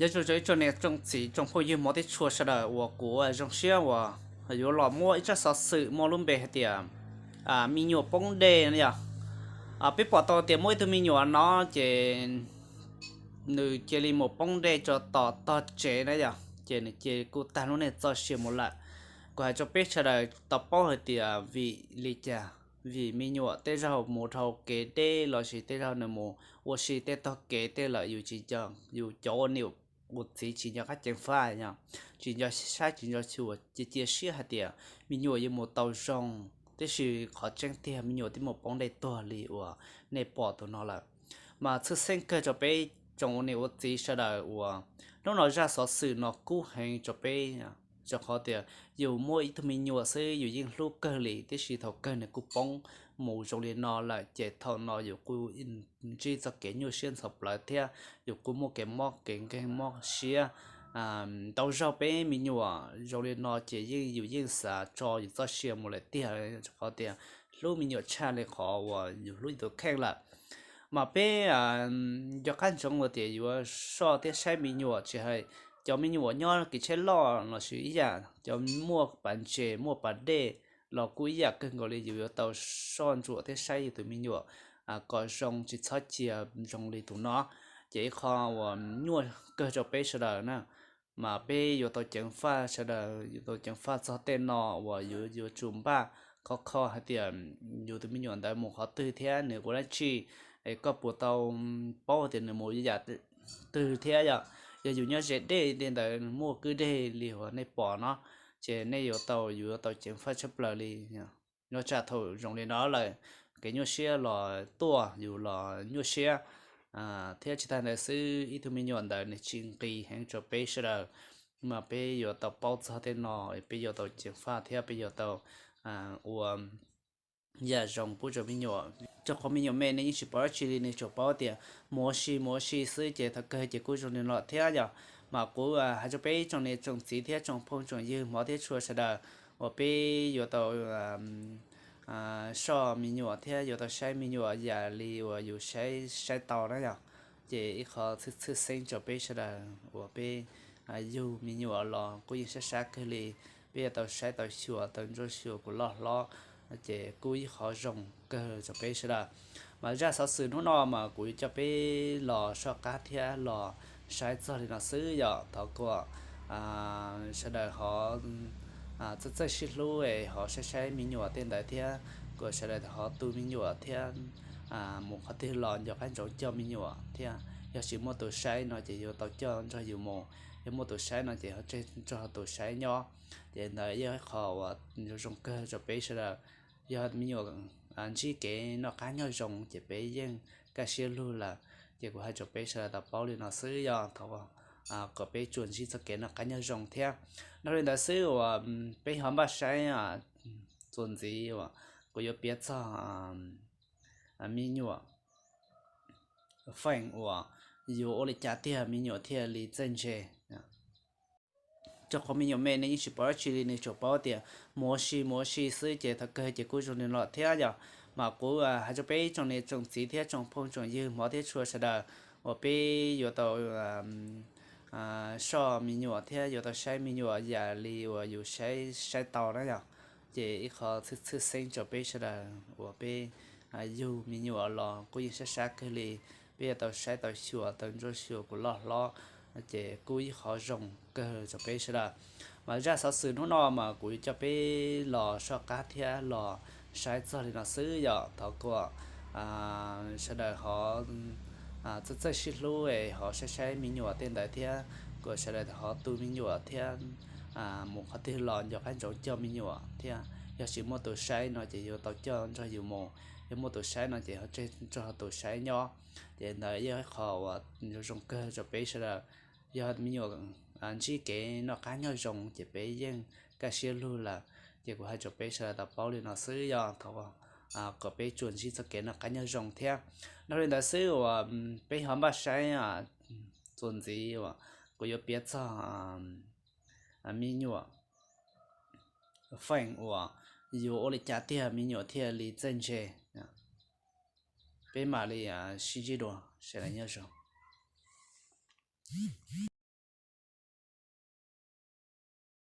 Nyob zoo rau ib tsoom niam tsoom txiv tsoom phooj ywg hmov thiab tshua sawv daws uas kuv zoo siab uas yuav los muab ib tsab xov xwm muaj lub npe hais tias me nyuam poob dej no yog. Peb pom tau tias muaj ib tug me nyuam no ces nws cia li mus poob dej rau tom tog tsev na yog, ces nws cia li kuj tag lub neej txoj sia mus lawm. Kuv hais rau peb sawv daws tau paub hais tias vim li cas, vim me nyuam tej zaug mus dhau kev deb lossis tej zaug nws mus ua si tej tog kev tej lawm yus tsis, yus cov ua niam ua txiv tsis nco qab ceev faj, tsis nco saib tsis nco xyuas, cia cia siab hais tias me nyuam yuav mus tau zoo, tiam sis qhov tseeb tiag me nyuam twb mus poob dej tuag li uas nej pom tus no lawm. Mas tshwj xeeb kawg rau peb tsoom ua niam ua txiv sawv daws uas hnub no zaj xov xwm no kub heev rau peb, rau qhov tias yus muaj ib tug me nyuam xwb yus yeej hlub kawg li, tiam sis thaum kawg nws kuj poob mus zoo li no lawm ces thaum no yus kuj ntsib txoj kev nyuaj siab ntxhov plawv thiab yus kuj muaj kev mob kev nkeeg mob siab. Ntau zaug peb me nyuam zoo li no ces yeej yus yeej xav tso yus txoj sia mus lawm tiag, rau qhov tias hlub me nyuam tshaj li qhov uas yus hlub yus tus kheej lawm. Mas peb nco qab ntsoov tias yuav soj thiab saib me nyuam, tsis hais cov me nyuam nyob kev tsheb loj lossis ib yam, cov muaj pas ntses muaj pas dej los kuj ib yam kawg nkaus li, yus yuav tau soj ntsuam thiab saib yus tus me nyuam kom zoo, tsis txhob cia zoo li tus no. Ces ib qho uas nyuaj kawg rau peb sawv daws na, mas peb yuav tau ceev faj sawv daws, yuav tau ceev faj txog tej no uas yus yuav tsum npaj khov kho hais tias yus tus me nyuam ntawd mus qhov twg thiab nws ua dab tsi, es koj puas tau paub tias nws mus yam twg thiab yom. Yog yus nyob ze dej tej ntawd muaj kwj deg li uas nej pom no, ces nej yuav tau, yus yuav tau ceev faj tshaj plaws li. Nyob tsam thaum zoo li no lawm, kev nyuaj siab los tuaj yus los nyuaj siab. Thiab tsis tas ntawd xwb, ib tug me nyuam ntawd nws tsis nqis heev rau peb sawv daws, mas peb yuav tau paub txog tej no, peb yuav tau ceev faj thiab peb yuav tau ua yam zoo pub rau me nyuam. Rau qhov me nyuam me nej yeej tsis paub dab tsi li, nej tsuas paub tias mus ua si mus ua si xwb ces thaum kawg ces kuj zoo li no thiab yom. Mas kuv hais rau peb tsoom niam tsoom txiv thiab tsoom phooj tsoom ywg hmov thiab tshua sawv daws uas peb yuav tau soj me nyuam thiab yuav tau saib me nyuam yam li uas yus saib saib tau na yom. Ces ib qho tshwj xeeb rau peb sawv daws uas peb yug me nyuam los kuj yeej sab sab kawg li, peb yuav tau saib tau xyuas tau ntsuab xyuas kom loj hlob, ces kuj ib qho zoo kawg rau peb sawv daws. Mas zaj xov xwm hnub no mas kuv yuav coj peb los soj qab thiab los saib txog li no xwb yom. Thov kom sawv daws ho txawj txawj sib hlub es ho saib saib me nyuam tej ntawd thiab, kom sawv daws ho tu me nyuam thiab mus qhov twg los nco qab ntsoov coj me nyuam thiab. Yog tsis muaj tus saib no ces yuav tau coj nrog yus mus, yog muaj tus saib no ces ho tseg nrog tus saib nyob. Ces ntawd yog ib qho uas zoo kawg rau peb sawv daws. Yog me nyuam ntsib kev noj qab nyob zoo ces peb yeej kaj siab lug lawm. Ces kuv hais rau peb sawv daws tau paub li no xwb yog thov kom peb tsuas ntsib txoj kev noj qab nyob zoo thiab. Nrog li ntawd xwb uas peb ho npaj saib txuas ntxiv uas kuv yuav piav txog me nyuam feem uas yuav ua li cas tiag me nyuam thiaj li txawj ntse. Rau qhov me nyuam me nej yeej tsis paub dab tsi li, nej tsuas paub tias mus ua si mus ua si xwb ces thaum kawg ces kuj zoo li no thiab yom. Mas kuv hais rau peb tsoom niam tsoom txiv thiab tsoom phooj tsoom ywg hmov thiab tshua sawv daws uas peb yuav tau soj me nyuam thiab yuav tau saib me nyuam yam li uas yus saib saib tau na yom. Ces ib qho tshwj xeeb rau peb sawv daws uas peb yug me nyuam los kuj yeej sab sab kawg li, peb yuav tau saib tau xyuas tau ntsuab xyuas kom loj hlob, ces kuj ib qho zoo kawg rau peb sawv daws. Mas zaj xov xwm hnub no mas kuv yuav coj peb los soj qab thiab los saib txog li no xwb yom. Thov kom sawv daws ho txawj txawj sib hlub es ho saib saib me nyuam tej ntawd thiab, kom sawv daws ho tu me nyuam thiab mus qhov twg los nco qab ntsoov coj me nyuam thiab. Yog tsis muaj tus saib no ces yuav tau coj nrog yus mus, yog muaj tus saib no ces ho tseg nrog tus saib nyob. Ces ntawd yog ib qho uas zoo kawg rau peb sawv daws. Yog me nyuam ntsib kev noj qab nyob zoo ces peb yeej kaj siab lug lawm. Ces kuv hais rau peb sawv daws tau paub li no xwb yog thov kom peb tsuas ntsib txoj kev noj qab nyob zoo thiab. Nrog li ntawd xwb uas peb ho npaj saib txuas ntxiv uas kuv yuav piav txog me nyuam feem uas yuav ua li cas tiag me nyuam thiaj li txawj ntse. Peb mam li sib ntsib dua, sawv daws nyob zoo.